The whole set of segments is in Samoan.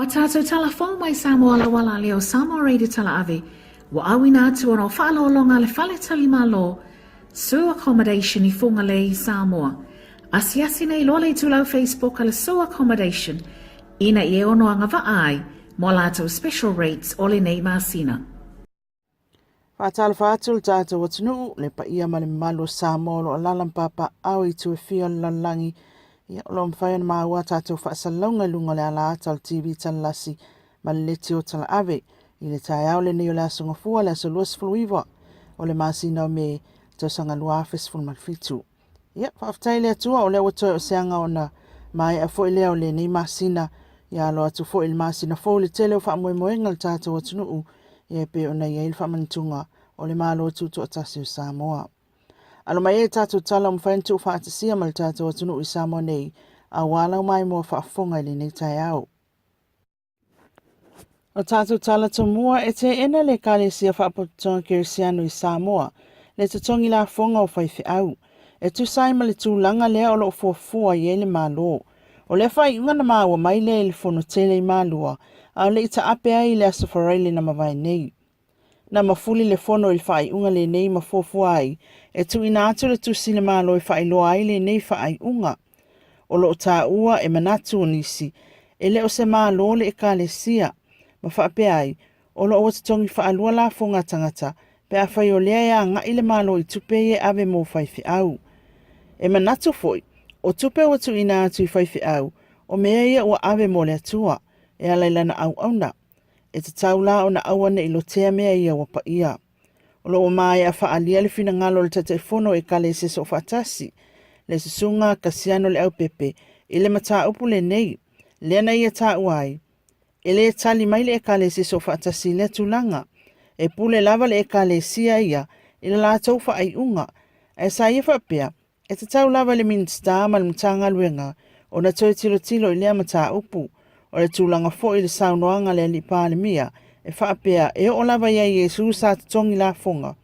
Ua tātou tala fou mai Samoa Lawala Leo Samoa Radio Talaave ua ʻauina atu ona o faaaloaloga a le Fale Tali Malo Sue Accommodation i Fugalei i Samoa. Asiasi nei loa le itulau Facebook a le Sue Accommodation ina ia e ono agavaa ai mo a latou special rates o lenei masina. Faatalofa atu le tatou atunuu, le paia ma le mamalu o Samoa o lo o alaala ma papaaao i itu e fia o le lalolagi. Ia, o lo o mafai ona maua a tatou faasalalauga i luga o le ala ata o le TV Talalasi ma le Leitio Talaave i le taeao lenei o le Aso Gafua, le aso 29 o le masina o Me, tausaga 2017. Ia, faafetai i le Atua o lea ua toe o se aga ona maea foi lea o lenei masina. Ia alo atu foi i le masina fou le tele o faamoemoega o le tatou atunuu, ia e pei ona i ai le faamanatuga o le Malo Tutoatasi o Samoa. Alo mai ai tatou tala ua mafai ona tuufaatasia ma le tatou atunuu i Samoa nei, aua lau maimoa faafofoga i lenei taeao. O tatou tala tomua e teena le Ekalesia Faapotopotoga Kerisiano i Samoa le totogi lafoga o faifeau, e tusa ai ma le tulaga lea o lo o fuafua i ai le Malo. O lea faaiuga na maua mai lea i le fono tele i Malua, a o le i taape ai i le Aso Faraile na mavae nei. Na mafuli le fono i le faaiuga lenei ma fuafua ai e tuuina atu le tusi i le Malo e faailoa ai lenei faaiuga. O lo o taua e manatu o nisi, e le o se Malo le Ekalesia, ma faapea ai, o lo o ua totogi faalua lafoga a tagata pe afai o lea e agai le Malo i tupe ia e ave mo faifeau. E manatu foi, o tupe ua tuuina atu i faifeau, o mea ia ua ave mo le Atua, e ala i lana auauna. E tatau la ona aua ne i lotea mea ia ua paia. O lo o ua maea faaalia le finagalo o le Taitaifono o Ekalesia Soofaatasi, le Susuga Kasiano Leaupepe, i le mataupu lenei, lea na ia taua ai, e le tali mai le Ekalesia Soofaatasi i lea tulaga. E pule lava le Ekalesia ia i le latou faaiuga, ae sa ia faapea, E tatau lava i le Minisita ma le Matagaluega ona toe tilotilo i lea mataupu. O le tulaga foi i le saunoaga a le Alii Palemia e faapea e oo lava ia Iesu sa totogi lafoga.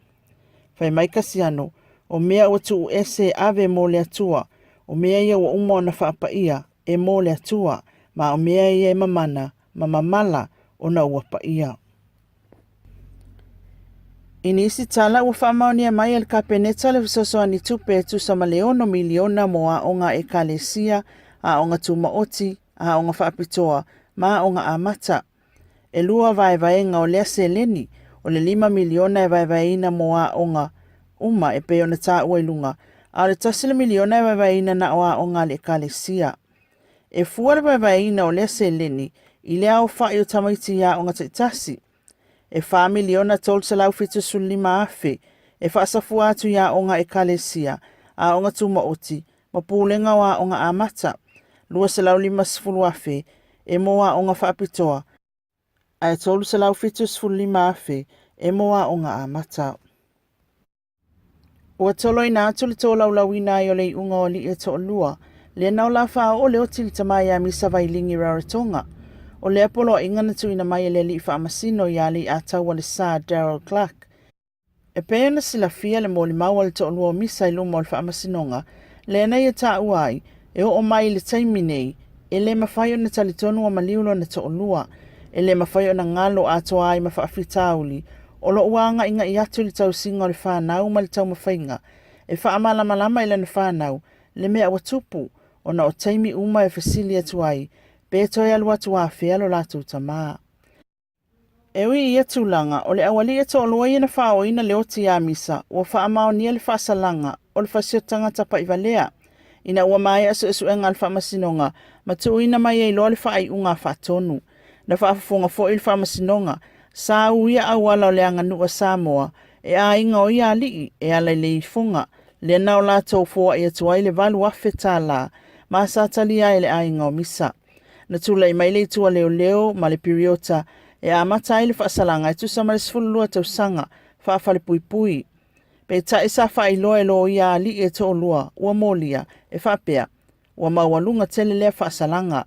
Fai mai Kasiano, o mea ua tuu ese e ave mo le Atua, o mea ia ua uma ona faapaia e mo le Atua, ma o mea ia e mamana ma mamala ona ua paia. I nisi tala, ua faamaonia mai e le Kapeneta le fesoasoani tupe e tusa ma le $6 miliona mo aoga a Ekalesia, aoga tumaoti, aoga faapitoa ma aoga amata. E lua vaevaega o lea seleni, o le $5 miliona e vaevaeina mo aoga uma e pei ona taua i luga, a o le $1 miliona e vaevaeina na o aoga a le Ekalesia. E fua le vaevaeina o lea seleni i le aofai o tamaiti i aoga taitasi. E $4,375,000 e faasafua atu i aoga Ekalesia, aoga tumaoti, ma pulega o aoga amata, $250,000 e mo aoga faapitoa, ae $375,000 e mo aoga amata. Ua toloina atu le tolaulauina ai o le iuga o alii e toalua, lea na ola faaoo le oti i le tama ia Misa Vailigi Rarotonga. O lea poloaiga na tuuina mai e le alii faamasino ia Alii-a-Taua le Sa Darrell Clarke. E pei ona silafia le molimau a le toalua o Misa i luma o le faamasinoga, lea na ia taua ai, E oo mai i le taimi nei, e le mafai ona talitonu ua maliu lona toalua. E le mafai ona galo atoa ai ma faafitauli o lo o ua agaigai atu i le tausiga o le fanau ma le taumafaiga e faamalamalama i lana fanau le mea ua tupu, ona o taimi uma e fesili atu ai pe toe alu atu afea lo latou tama. E ui i ia tulaga, o le aualii e toalua ia na faaoina le oti ia Misa, ua faamaonia le faasalaga o le fasiotanga tapaivalea, ina ua maea suesuega a le Faamasinoga ma tuuina mai ai loa le faaiuga a faatonu. Na faafofoga foi le Faamasinoga, sa uia auala o le aganuu a Samoa e aiga o ia alii e ala i le ifoga, lea na o latou foai atu ai le $8,000 ma sa talia ai e le aiga o Misa. Na tulai mai le itu a leoleo ma le piriota e amata ai le faasalaga e tusa ma le 12 tausaga faafalepuipui. Peitai sa faailoa e loia alii e toalua ua molia e faapea, ua maualuga tele lea faasalaga.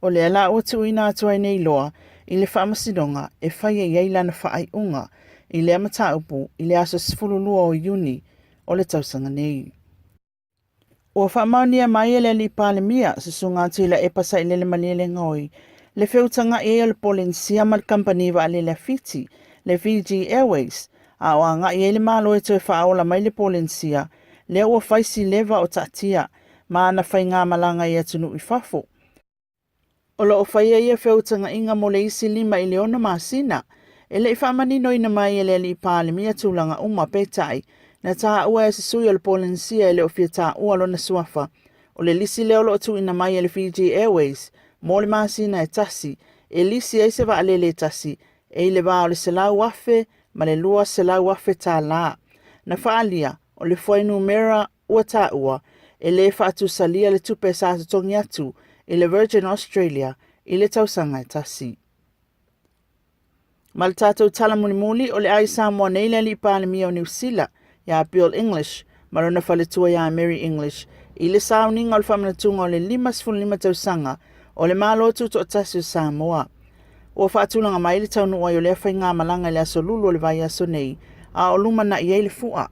O lea la ua tuuina atu ai nei loa i le faamasinoga e faia i ai lana faaiuga i lea mataupu i le aso 12 o Iuni o le tausaga nei. Ua faamaonia mai e le Alii Palemia, Susuga Tuilaepa Sailele Malielegaoi, le feutagaʻi ai o le Polenisia ma le kamupani vaalele a Fiti, le Fiji Airways, a o agaʻi ai le Malo e toe faaola mai le Polenisia, lea ua fai si leva o taatia ma ana faigamalaga i atunuu i fafo. O lo o faia ia feutagaʻiga mo le isi 5 i le 6 masina. E le i faamaninoina mai e le Alii Palemia tulaga uma, peitai, na taua e se sui o le Polenisia e le o fia taua lona suafa. O le lisi lea o lo o tuuina mai e le Fiji Airways mo le masina e tasi, e lisi ai se vaalele e tasi e i le va o le $100,000 ma le $200,000. Na faaalia, o le fuainumera ua taua, e le faatusalia le tupe sa totogi atu i le Virgin Australia i le tausaga e tasi. Ma le tatou tala mulimuli, o le a i Samoa nei le Alii Palemia o Niu Sila, iā Bill English, ma lona faletua iā Mary English, i le sauniga o le faamanatuga o le 55 tausaga o le Malo Tutoatasi o Samoa. Ua faatulaga mai le taunuu ai o lea faigamalaga i le Aso Lulu o le vaiaso nei, a o lumanai ai le fua.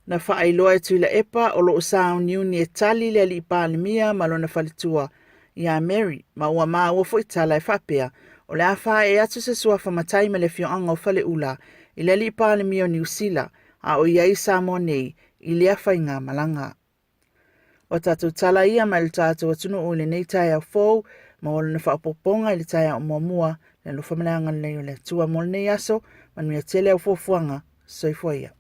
Na faailoa e Tuilaepa o lo o sauniuni e tali le Alii Palemia ma lona faletua iā Mary, ma ua maua foi tala e faapea o le a faaee atu se suafa matai ma le afioaga o Faleula i le Alii Palemia o Niu Sila a o i ai i Samoa nei i lea faigamalaga. O tatou tala ia mai le tatou atunuu i lenei taeao fou, maua lona faaopoopoga i le taeao muamua, le alofa ma le agalelei o le Atua mo lenei aso, manuia tele au fuafuaga, soifua ia.